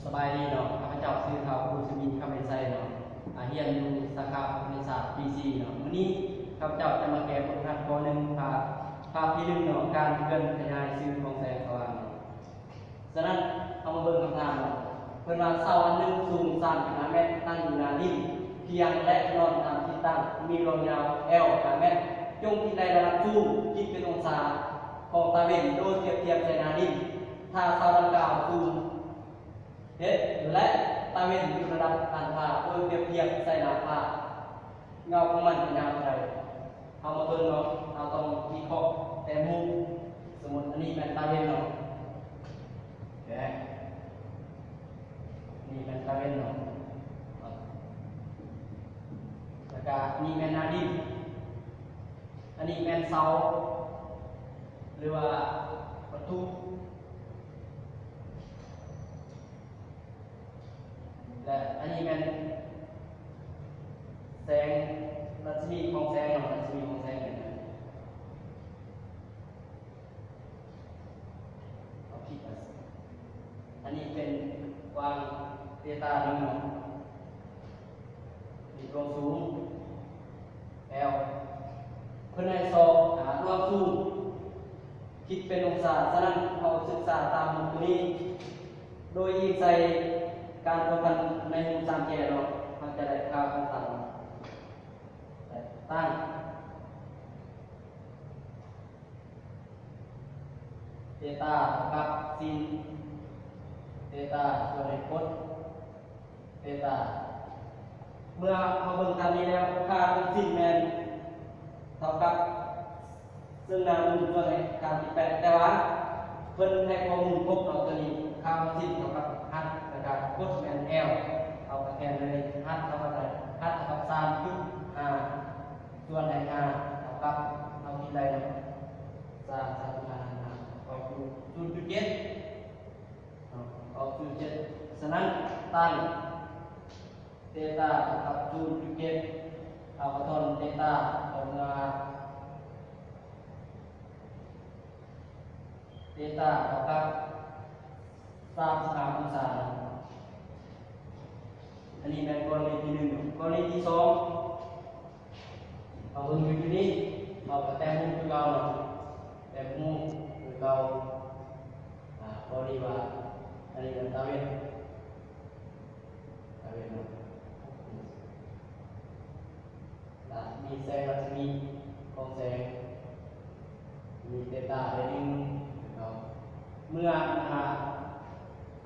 ສະບາຍດີເນາະ, ຂ້າພະເຈົ້າຊື່ທ້າວ ພູຊະມີນ ຄຳໄພໄຊເນາະ, ອາ ຮຽນຢູ່ສາຂາຄະນິດສາດ ປີສີ່ເນາະ. ມື້ນີ້ຂ້າພະເຈົ້າຈະມາແກ້ບົດຝຶກຫັດຂໍ້ໜຶ່ງ ພາກ ພາກທີໜຶ່ງເນາະ, ການເຄື່ອນຂະຫຍາຍຊື່ຂອງແສງສະຫວ່າງເນາະ. ສະນັ້ນ ເຮົາມາເບິ່ງຄຳຖາມເນາະ. ເພິ່ນວ່າເສົາອັນໜຶ່ງສູງສາມຈຸດຫ້າແມັດ ຕັ້ງຢູ່ໜ້າດິນພຽງ ແລະ ນອນຕາມທິດຕັ້ງ ມີລວງຍາວ L ຫ້າແມັດ. ຈົ່ງຄິດໄລ່ລະດັບສູງ ຄິດເປັນອົງສາຂອງຕາເວັນ ໂດຍປຽບທຽບໃສ່ໜ້າດິນ. ຖ້າເສົາດັ່ງກ່າວສູງ ເຮັດ ແລະ ຕາເວັນຢູ່ລະດັບອັນພາ ໂດຍປຽບທຽບໃສ່ໜ້າພາ ເງົາຂອງມັນຈະຍາວເທົ່າໃດ? ເຮົາມາເບິ່ງເນາະ, ເຮົາຕ້ອງວິເຄາະແຕ່ມຸມ. ສົມມຸດອັນນີ້ແມ່ນຕາເວັນເນາະ, ແກະ ນີ້ແມ່ນຕາເວັນເນາະ, ແລ້ວກະນີ້ແມ່ນໜ້າດິນ. ອັນນີ້ແມ່ນເສົາ ຫຼືວ່າວັດຖຸ ແລະ ອັນນີ້ແມ່ນແສງ ລັດສະໝີຂອງແສງເນາະ, ລັດສະໝີຂອງແສງເປັນຫຍັງ? ເອົາຜິດລະ. ອັນນີ້ເປັນກວ້າງເຕຕາໜຶ່ງເນາະ, ມີຄວາມສູງ L. ເພິ່ນໃຫ້ຊອກຫາລວມສູງ ຄິດເປັນອົງສາ. ສະນັ້ນ ເຮົາສຶກສາຕາມຮູບໂຕນີ້ ໂດຍອີງໃສ່ການພົວພັນໃນຮູບສາມແຈເນາະ, ເຮົາຈະໄດ້ຄ່າຂອງຕັ້ງ ແລະ ຕັ້ງ ເຕຕາເທົ່າກັບຊິນເຕຕາສ່ວນໃຫ້ກົດເຕຕາ. ເມື່ອເຮົາເບິ່ງຕາມນີ້ແລ້ວ ຄ່າຂອງຊິນແມ່ນເທົ່າກັບ ເຊິ່ງໜ້າມຸມສ່ວນໃຫ້ການຕິດແປະ, ແຕ່ວ່າເພິ່ນໃຫ້ຂໍ້ມູນຄົບເນາະ, ຕົວນີ້ຄ່າຂອງຊິນເທົ່າກັບຮັດ ແລ້ວກະກົດແມ່ນແອວ, ເຮົາກະແທນເລີຍ ຮັດເທົ່າກັບ ຮັດເທົ່າກັບສາມຈຸດຫ້າ ສ່ວນໃຫ້ຫ້າເທົ່າກັບ ເຮົາຄິດໄລ່ເນາະ ສາມ ສາມ ຫ້າ ເຂົ້າສູ່ສູນຈຸດເຈັດເນາະ, ເຂົ້າສູນຈຸດເຈັດ. ສະນັ້ນ ຕັ້ງເຕຕາເທົ່າກັບສູນຈຸດເຈັດ ເຮົາກະຖອນເຕຕາອອກມາ ເຕຕາເທົ່າກັບສາມສິບຫ້າອົງສາ. ອັນນີ້ແມ່ນກໍລະນີທີໜຶ່ງ. ກໍລະນີທີສອງ ເຮົາເບິ່ງຢູ່ທີ່ນີ້ ເຮົາກະແຕ້ມຮູບຄືເກົ່າເນາະ, ແຕ້ມຮູບຄືເກົ່າ. ອາ ກໍລະນີວ່າ ອັນນີ້ແມ່ນຕາເວັນ ຕາເວັນເນາະ. ລະມີແສງລັດສະໝີຂອງແສງ ມີເຕຕາໄດ້ໜຶ່ງເນາະ. ເມື່ອ ອາ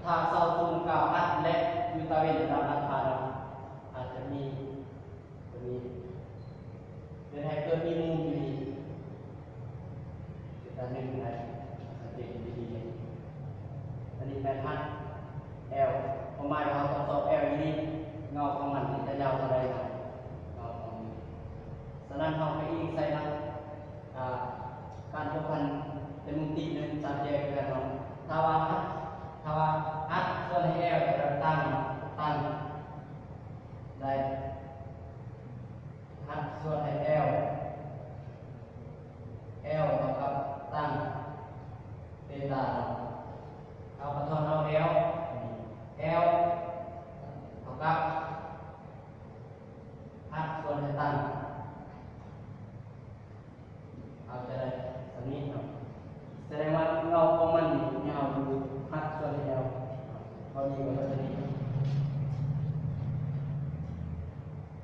ຖ້າເສົາສູງກ່າວຮັດ ແລະ ຢູ່ຕາເວັນລະດັບອັນພາເນາະ, ອາດຈະມີ ຕົວນີ້ ເຮັດໃຫ້ເກີດມີມຸມຢູ່ນີ້ ເປັນອັນໜຶ່ງໄດ້ ສັງເກດດີໆ. ອັນນີ້ແມ່ນຮັດ L ຄວາມໝາຍວ່າເຮົາຕ້ອງຊອກ L ຢູ່ນີ້ ເງົາຂອງມັນຈະຍາວເທົ່າໃດເນາະ ເງົາຂອງມັນ. ສະນັ້ນເຮົາກະອີງໃສ່ນຳ ອາ ການພົວພັນແຕ່ມຸມຕີໜຶ່ງ ສາມແຈຄືກັນເນາະ. ຖ້າວ່າຮັດ ຖ້າວ່າຮັດສ່ວນໃຫ້ L ຈະຕັ້ງ ຕັ້ງໄດ້ ຮັດສ່ວນໃຫ້ L L ເທົ່າກັບຕັ້ງເຕຕາເນາະ, ເຮົາກະຖອນເອົາ L L ເທົ່າກັບຮັດສ່ວນໃຫ້ຕັ້ງ ເຮົາຈະໄດ້ສ່ຳນີ້ເນາະ. ສະແດງວ່າເງົາຂອງມັນນີ້ຍາວຢູ່ຮັດສ່ວນໃຫ້ L ເທົ່ານີ້ ເຮົາຈະ